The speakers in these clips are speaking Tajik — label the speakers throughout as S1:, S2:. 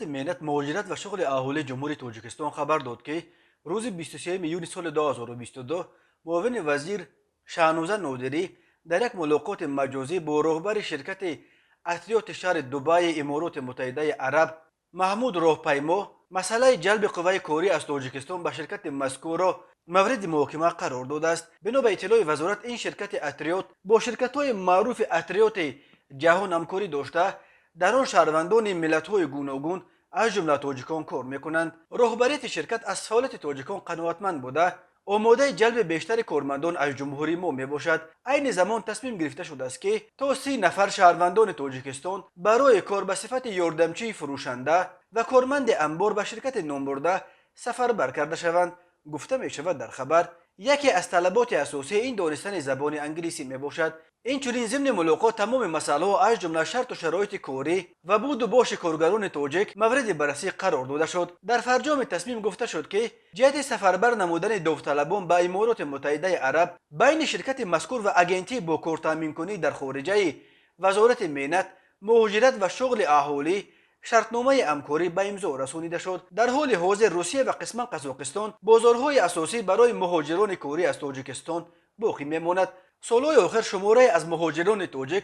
S1: Вазорати меҳнат, муҳоҷират ва шуғли аҳолии Ҷумҳурии Тоҷикистон хабар дод, ки рӯзи 23 июни соли 2022 муовини вазир Шаҳноза Нодирӣ дар як мулоқоти маҷозӣ бо роҳбари ширкати атриёти шаҳри Дубайи Имороти Муттаҳидаи Араб Маҳмуд Роҳпаймо масъалаи ҷалби қувваи корӣ аз Тоҷикистон ба ширкати мазкурро мавриди муҳокима қарор додааст. Бино ба иттилои вазорат, ин ширкати атриёт бо ширкатҳои маъруфи атриёти ҷаҳон ҳамкорӣ дошта, дар он шаҳрвандони миллатҳои гуногун, аз ҷумла тоҷикон, кор мекунанд. Роҳбарияти ширкат аз фаъолияти тоҷикон қаноатманд буда, омодаи ҷалби бештари кормандон аз ҷумҳурии мо мебошад. Айни замон тасмим гирифта шудааст, ки то 30 нафар шаҳрвандони Тоҷикистон барои кор ба сифати ёрдамчии фурӯшанда ва корманди амбор ба ширкати номбурда сафарбар карда шаванд, гуфта мешавад дар хабар. Яке аз талаботи асосӣ ин донистани забони англисӣ мебошад. Инчунин зимни мулоқот тамоми масъалаҳо, аз ҷумла шарту шароити корӣ ва буду боши коргарони тоҷик, мавриди баррасӣ қарор дода шуд. Дар фарҷоми тасмим гуфта шуд, ки ҷиҳати сафарбар намудани довталабон ба Имороти Муттаҳидаи Араб байни ширкати мазкур ва агентии бо кортаъминкунӣ дар хориҷаи Вазорати меҳнат, муҳоҷират ва шуғли аҳолӣ шартномаи ҳамкорӣ ба имзо расонида шуд. Дар ҳоли ҳозир Русия ва қисман Қазоқистон бозорҳои асосӣ барои муҳоҷирони корӣ аз Тоҷикистон боқӣ мемонад. Солҳои охир шуморае аз муҳоҷирони тоҷик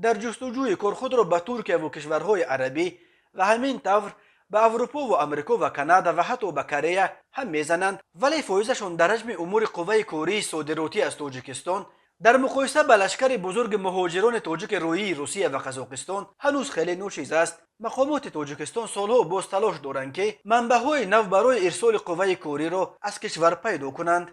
S1: дар ҷустуҷӯи кор худро ба Туркияву кишварҳои арабӣ ва ҳамин тавр ба Аврупову Амрико ва Канада ва ҳатто ба Корея ҳам мезананд, вале фоизашон дар ҳаҷми умури қувваи кории содиротӣ аз Тоҷикистон дар муқоиса ба лашкари бузурги муҳоҷирони тоҷики рӯии Русия ва Қазоқистон ҳанӯз хеле ночиз аст. Мақомоти Тоҷикистон солҳо боз талош доранд, ки манбаъҳои нав барои ирсоли қувваи кориро аз кишвар пайдо кунанд.